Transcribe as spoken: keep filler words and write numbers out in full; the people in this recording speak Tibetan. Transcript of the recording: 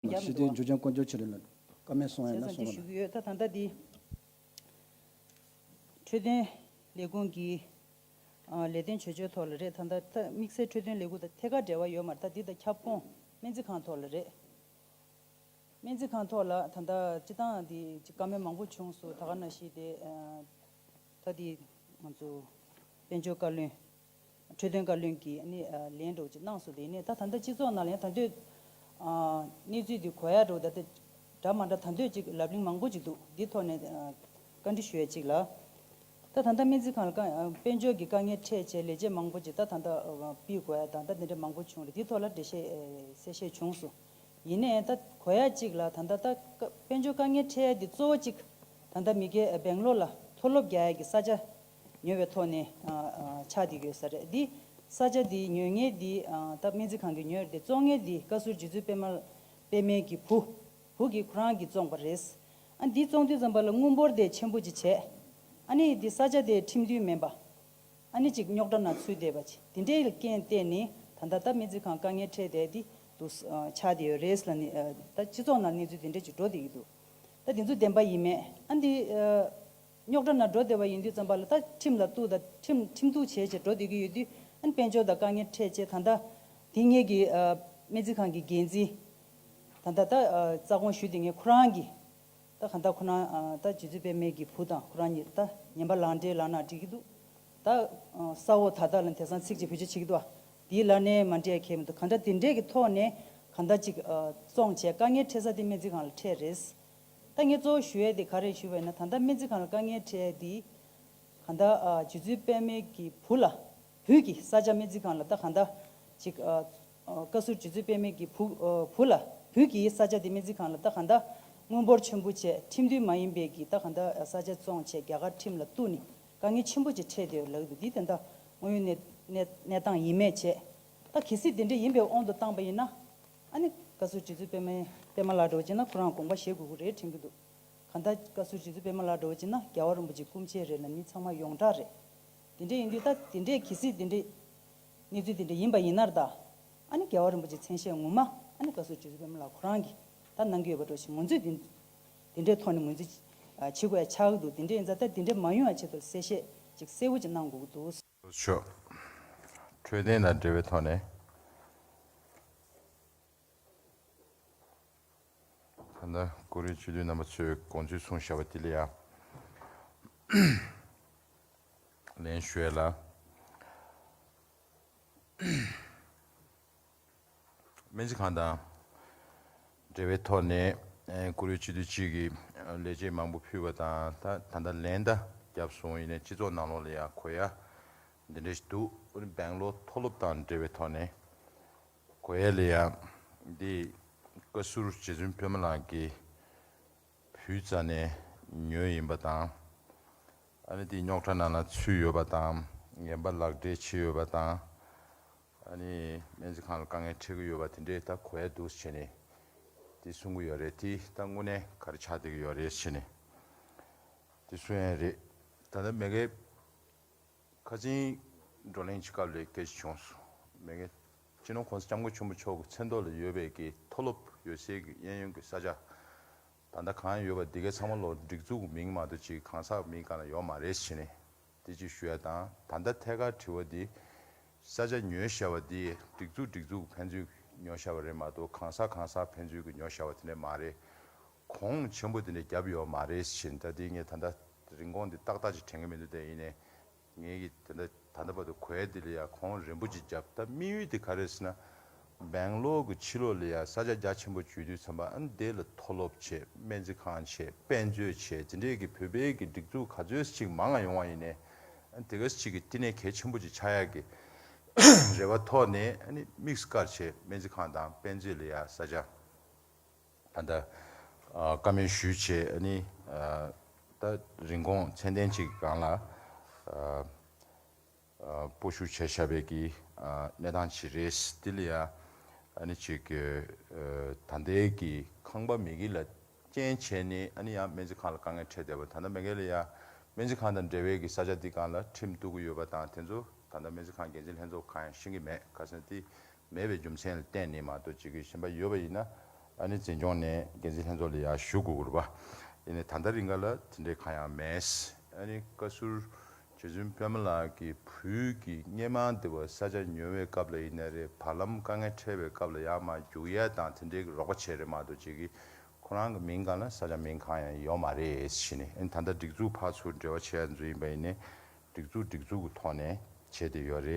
རྒྱབ་ཞི་བདེའི་འདུག་འབྱོར་ལྗང་དཀོན་མཆོག་ཆེ་རིང་ལ་བཀའ་མོལ་གསུང་ཡ་ན་གསུང་རོགས་གནང་། ཞུ་གི་ཡོད། ད་ད་ལྟ་འདི་འཕྲོད་བསྟེན་ལས་ཁུངས་ཀྱི་ཨ་ལས་དོན་བྱེད་ཕྱོགས་ཐོག་ལ་རེད། ད་ད་ད་དམིགས་བསལ་འཕྲོད་བསྟེན་ལས་ཁུངས་དང་ཐད་ཀར་འབྲེལ་བ་ཡོད་མ་རེད། ད་འདི་དང་ཁྱབ་ཁོངས་སྨན་རྩིས་ཁང་ཐོག་ལ་རེད། སྨན་རྩིས་ཁང་ཐོག་ལ་ད་ལྟ་སྤྱི་བཏང་འདི་ཅིག་བཀའ་མོལ་མང་པོ་བྱུང་སོང་། ད་ག་ནང་བཞིན་དེ་ཨ་ད་འདི་ང་ཚོ་དཔལ་འབྱོར་བཀའ་བློན། འཕྲོད་བསྟེན་བཀའ་བློན་གྱིས་ཨ་ནི་ཨ་ལན་འདྲ་བོ་ཅིག་གནང་སོང་། དེ་ནས་ད་ད་ལྟ་སྤྱི་ཚོགས་ནང་ལ་ཡང་ད་ལྟའི་ཨ་གནས་ཚུལ་འདི་གོ་ཡ་འདྲ་བོ་ད་ལྟ་འདྲ་མ་འདྲ་ད་འདོད་ཅིག་ལབ་གླེང་མང་པོ་ཅིག་འདུག་འདི་ཐོག་ནས་ཨ་བཀའ་འདྲི་ཞུ་ཡ་ཅིག་ལ། ད་ད་ལྟ་སྨན་རྩིས་ཁང་ལ་བཀའ་ཨ་དཔལ་འབྱོར་གྱི་དཀའ་ངལ་འཕྲད་བྱས་ལས་བྱེད་མང་པོ་ཅིག་ད་ད་ལྟ་ཨ་ཕུད་དགོས་ཡ་དང་ད་འདི་འདྲ་མང་པོ་བྱུང་རེད། འདི་ཐོག་ལ་འགྲེལ་བཤད་ཨ་གསལ་བཤད་བྱུང་སོང་། ཡིན་ནའི་ད་གོ་ཡ་གཅིག་ལ་ད་ལྟ་ད་དཔལ་འབྱོར་དཀའ་ངལ་འཕྲད་ཡ་དེ་གཙོ་བོ་གཅིག་ད་ལྟ་མི་སྒེར་སྦེང་ལོར་ལ་མཐོ་སློབ་རྒྱག་ཡ་གི་ས་ཆ་ཉོ་བའི་ཐོག་ནས་ཨ་ཨ་ཆགས་བསྡད་ཡོད་ས་རེད། འདི་ས་ཆ་འདི་ཉོ་མཁན་འདི་ཨ་ད་སྨན་རྩིས་ཁང་གིས་ཉོས་རེད། དེ་བཙོང་མཁན་འདི་བཀའ་ཟུར་རྗེ་བཙུན་པད་མ་པད་མའི་གི་བུ་བུ་གིས་ཁོ་རང་གིས་བཙོངས་པ་རེད། ཨ་འདི་བཙོང་དུས་ཙམ་པ་ལ་དངུལ་འབོར་དེ་ཆེན་པོ་ཅིག་བྱས། ཨ་ནི་འདི་ས་ཆ་དེ་ཁྲིམས་མཐུན་མིན་པ། ཨ་ནི་ཅིག་རྙོག་དྲ་ནང་ཚུད་བསྡད་པ་ཅིག་དེ་འདྲའི་ལ་རྐྱེན་བརྟེན་ནས་ད་ལྟ་ད་སྨན་རྩིས་ཁང་དཀའ་ངལ་འཕྲད་བསྡད་དེ་འདུག་ཨ་ཆགས་བསྡད་ཡོད་རེད་ལབ་ནས་ཨ་ད་སྤྱི་ཚོགས་ནང་གནས་ཚུལ་དེ་འདྲ་ཅིག་འགྲོ་བསྡད་ཀྱི་འདུག་ད་དེ་ཚོ་བདེན་པ་ཡིན་མེད་ཨ་འདི་ཨ་རྙོག་དྲ་ནང་འགྲོ་བསྡད་པ་ཡིན་དུས་ཙམ་པ་ལ་ད་ཁྲིམས་ལ་གཏུག་ད་ཁྲིམས་ཁྲིམས་གཏུག་བྱས་བྱས་འགྲོ་བསྡད་ཀྱི་ཡོད་དུས་ཨ་ནི་དཔལ་འབྱོར་དང་དཀའ་ངལ་འཕྲད་བྱས་ད་ལྟ་དེ་སྔའི་གི་ཨ་སྨན་རྩིས་ཁང་གི་འགན་འཛིན་ད་ལྟ་ད་ཨ་རྩ་དགོངས་ཞུས་བསྡད་མཁན་ཁོ་རང་གིས། ད་གང་ལྟར་ཁོ་རང་ཨ་ད་རྗེ་བཙུན་པད་མའི་གི་བུ་དང་ཁོ་རང་གཉིས་ད་ངན་པ་ལག་འབྲེལ་ལབ་ན་འགྲིག་གི་འདུག་ད་ཨ་ས་འོག་ད་ལྟ་ལ་དེང་སང་ཚིག་གཅིག་བེད་སྤྱོད་བྱེད་ཀྱི་འདུག་བ། དེའི་ལ་ནས་མ་འདྲེས་ཁྱད་མི་འདུག་གང་འདྲ་དེ་འདྲས་ཀྱི་ཐོག་ནས་གང་འདྲ་ཅིག་ཨ་བཙོང་བྱས་དཀའ་ངལ་འཕྲད་ས་དེ་སྨན་རྩིས་ཁང་ལ་འཕྲད་རེད། ད་ངས་གཙོ་བོ་ཞུ་ཡས་དེ་ག་རེ་ཞུས་པ་ཡིན་ན་ད་ལྟ་སྨན་རྩིས་ཁང་ལ་དཀའ་ངལ་འཕྲད་ཡས་དེ། གང་ལྟར་ཨ་རྗེ་བཙུན་པད་མའི་གི་བུ་ལ་བུ་གི་ས་ཆ་སྨན་རྩིས་ཁང་ལ་ད་གང་ལྟར་ཅིག་ཨ་ཨ་བཀའ་ཟུར་རྗེ་བཙུན་པད་མའི་གི་བུ་ཨ་བུ་ལ་བུ་གི་ས་ཆ་དེ་སྨན་རྩིས་ཁང་ལ་ད་གང་ལྟར་དངུལ་འབོར་ཆེན་པོ་བྱས་ཁྲིམས་མཐུན་མ་ཡིན་པའི་གི་ད་གང་ལྟར་ས་ཆ་བཙོང་བྱས་རྒྱ་གར་ཁྲིམས་ལ་གཏུག་ནས་དཀའ་ངལ་ཆེན་པོ་ཅིག་འཕྲད་བསྡད་ཡོད་ལབ་ཀྱི་འདུག་འདི་ད་ལྟ་དངོས་ཡོད་གནས་གནས་གནས་སྟངས་ཡིན་མེད་བྱས་ད་གལ་སྲིད་དེ་འདྲ་ཡིན་པའི་དབང་དུ་བཏང་པ་ཡིན་ན། ཨ་ནི་བཀའ་ཟུར་རྗེ་བཙུན་པད་མ་པད་མ་ལགས་འདྲ་བོ་བྱས་ན་ཁོ་རང་དགོངས་པ་བཞེས་དགོས་ཀྱི་རེད་དྲན་གྱི་འདུག་གང་ལྟར་བཀའ་ཟུར་རྗེ་བཙུན་པད་མ་ལགས་འདྲ་བོ་བྱས་ན་རྒྱལ་བ་རིན་པོ་ཆེའི་སྐུ་མཆེད་རེད་ལབ་མི་ཚང་མ་ཡོངས་གྲགས་རེད། དེ་འདྲ་ཡིན་དུས་ད་དེ་འདྲའི་གལ་སྲིད་དེ་འདྲའི་གནས་ཚུལ་དེ་འདྲ་ཡིན་པ་ཡིན་ན་ད། ཨ་ནི་རྒྱལ་བ་རིན་པོ་ཆེའི་མཚན་ཤས་ངོ་མ་ཨ་ནི་བཀའ་ཟུར་རྗེ་བཙུན་པད་མ་ལགས་ཁོ་རང་གིས་ད་གནང་གི་ཡོད་པ་འདྲ་བོ་ཞིག་ངོས་འཛིན་དེ་དེ་འདྲའི་ཐོག་ནས་ངོས་འཛིན་བྱེད་དགོས་ཡ་ཆགས་ཀྱི་འདུག་དེ་འདྲ་ཡིན་ཙང་ད་དེ་འདྲ་མ་ཡོང་ཡ་ཆེད་དུ་གསལ་བཤད་ཅིག་གསལ་བོ་ཅིག་གནང་དགོས་ཀྱི་འདུག་ཆོག་འཕྲོད་བསྟེན་དང་འབྲེལ་བའི་ཐོག་ནས། ད་ལྟ་ཀུ་རེ་སྤྱི་འཐུས་རྣམ་པ་ཚོས་དགོངས་ཚུལ་གསུངས་བཞག་པ་དེ་ལ་ཡང་ལན་ཞུ་ཡ་ལ། སྨན་རྩིས་ཁང་དང་འབྲེལ་བའི་ཐོག་ནས་ཀུ་རེ་སྤྱི་འཐུས་གཅིག་གིས་ལས་བྱེད་མང་པོ་ཕུད་པ་དང་ད་ད་ལྟ་ལན་ད་བརྒྱབ་སོང་ཡིན་ནའི་སྤྱི་ཚོགས་ནང་ལོགས་ལ་ཡང་གོ་ཡ་འདི་འདྲ་ཞིག་འདུག་སྦེང་ལོར་མཐོ་སློབ་དང་འབྲེལ་བའི་ཐོག་ནས། གོ་ཡ་ལ་ཡ། འདི་བཀའ་ཟུར་རྗེ་བཙུན་པད་མ་ལགས་ཀྱི་བུའི་རྩ་ནས་ཉོས་ཡིན་པ་དང་། ཨ་ནི་འདི་རྙོག་དྲ་ནང་ལ་ཚུད་ཡོད་པ་དང་། ངན་པ་ལག་འབྲེལ་བྱས་ཡོད་པ་དང་། ཨ་ནི་སྨན་རྩིས་ཁང་ལ་དཀའ་ངལ་འཕྲད་ཀྱི་ཡོད་པ་དེ་འདྲས་ད་གོ་ཡ་འདུག་བྱས་ནས། དེ་གསུང་གི་ཡོད་རེད། དེ་ད་དངོས་གནས་ག་རེ་ཆགས་བསྡད་ཀྱི་ཡོད་རེད་བྱས་ནས། དེ་གསུང་ཡ་རེད། ད་ལྟ་མ་གིའི་ཁ་སང་བགྲོ་གླེང་བྱེད་སྐབས་ལ་སྐད་ཆ་བྱུང་སོང་། མ་གི་སྤྱི་ནོར་༸གོང་ས་༸སྐྱབས་མགོན་ཆེན་པོ་མཆོག་གི་མཚན་ཐོག་ལ་ཡོད་པའི་གི་མཐོ་སློབ་ཡོད་སའི་གི་གཡས་གཡོན་གྱི་ས་ཆ། ད་ལྟ་གང་ཡོད་པ་འདི་གའི་ཚང་མ་ལོ་སྒྲིག་འཛུགས་མིང་མ་གཏོགས་ཅིག་གང་ཟག་མིང་གང་ལ་ཡོད་མ་རེད་བྱས་ནས། དེ་ཅིག་ཞུ་ཡ་དང་། ད་ལྟ་ཐད་ཀར་དྲི་བ་འདི། ས་ཆ་ཉོས་བཞག་པ་འདི་སྒྲིག་འཛུགས་སྒྲིག་འཛུགས་ཕན་ཚུན་ཉོས་བཞག་པ་རེད་མ་གཏོགས་གང་ཟག་གང་ཟག་ཕན་ཚུན་གྱི་ཉོས་བཞག་པ་དེ་འདྲ་མ་རེད། གོང་ཆེན་པོ་དེ་འདྲ་བརྒྱབ་ཡོད་མ་རེད་བྱས་ནས། ད་དེ་ངས་ད་ལྟ་རིན་གོང་འདི་ཏག་ཏག་ཅིག་དྲན་གྱི་མི་འདུག་དེ་ཡིན་ནའི་ངས་ཀྱི་ད་ལྟ་ད་ལྟ་བར་དུ་གོ་ཡ་འདི་ལ་ཡ་གོང་རིན་པོ་ཆེ་བརྒྱབ། ད་དམིགས་ཡུལ་དེ་ག་རེ་ཟེར་ན། སྦེང་ལོར་གྱི་ཕྱི་ལོགས་ལ་ཡ་ས་ཆ་རྒྱ་ཆེན་པོ་བརྒྱུད་དུས་ཙམ་པ་ཨ་ནི་དེ་ལ་མཐོ་སློབ་བྱས། སྨན་རྩིས་ཁང་བྱས། དཔེ་མཛོད་བྱས། དེ་འདྲས་ཀྱི་བོད་པའི་གི་སྒྲིག་འཛུགས་ག་ཚོད་ཅིག་མང་ང་ཡོང་བ་ཡིན་ནའི། ཨ་ནི་དེ་ག་ཅིག་གི་བསྟི་གནས་གལ་ཆེན་པོ་ཅིག་ཆགས་ཡ་གི་རེ་བ་ཐོག་ནས། ཨ་ནི་དམིགས་སུ་བཀར་བྱས་སྨན་རྩིས་ཁང་དང་དཔེ་མཛོད་ལ་ཡ་ས་ཆ། ད་ལྟ་ཨ་བཀའ་མོལ་ཞུས་བྱས། ཨ་ནི་ཨ་ད་རིན་གོང་ཚད་ལྡན་ཅིག་སྒང་ལ་ཨ་ཨ་སྤོ་བཤུད་བྱས་བཞག་པའི་གི་ཨ་གནས་སྟངས་ཅིག་རེད། དེ་ལ་ཡ་ཨ་ནི་ཅིག་གི་ཨ་ད་ལྟའི་གི་ཁང་པ་མ་གི་ལ་རྐྱེན་བྱས་ནས། ཨ་ནི་ཡང་སྨན་རྩིས་ཁང་ལ་དཀའ་ངལ་འཕྲད་བསྡད་པ། ད་ལྟ་མ་གི་ལ་ཡ་སྨན་རྩིས་ཁང་དང་འབྲེལ་བའི་གི་ས་ཆ་འདི་སྒང་ལ་ཁྲིམས་གཏུག་གི་ཡོད་པ་དང་། དེ་ཚོ་ད་ལྟ་སྨན་རྩིས་ཁང་འགན་འཛིན་ལྷན་ཚོགས་གང་ཡང་ཤེས་ཀྱི་མེད། ག་ཟེར་ན་དེ་མེད་པའི་རྒྱུ་མཚན་ལ་བརྟེན་ནས་མ་གཏོགས། ཅིག་གི་གཞན་པ་ཡོད་པ་ཡིན་ན་ ཨ་ནི་འཛིན་སྐྱོང་ནས་འགན་འཛིན་ལྷན་ཚོགས་ལ་ཡར་ཞུ་དགོས་ཀྱི་རེད་པ། ཡིན་ནའི་ད་ལྟ་རིང་ག་ལ་དེ་འདྲའི་གང་ཡང་མེད། ཨ་ནི་བཀའ་ཟུར་རྗེ་བཙུན་པད་མ་ལགས་ཀྱི་བུ་གི་སྔོན་མ་འདི་བ་ས་ཆ་ཉོ་བའི་སྐབས་ལ་ཡིན་ནའི་རེད། བར་ལམ་དཀའ་ངལ་འཕྲད་པའི་སྐབས་ལ་ཡར་མར་རྒྱུག་ཡས་དང་དེ་འདྲའི་རོགས་པ་བྱས་རེད་མ་གཏོགས་ཅིག་གི་ཁོ་རང་གི་མིང་སྒང་ལ་ས་ཆ་མིང་གང་ཡང་ཡོད་མ་རེད་ཟེར་ནས། ཨ་ནི་ད་ལྟ་སྒྲིག་འཛུགས་ཕར་ཚུར་འབྲེལ་བ་བྱས་ཚུལ་ཡིན་པ་ཡིན་ནའི་སྒྲིག་འཛུགས་སྒྲིག་འཛུགས་ཀྱི་ཐོག་ནས་བྱས་ཏེ་ཡོད་རེད།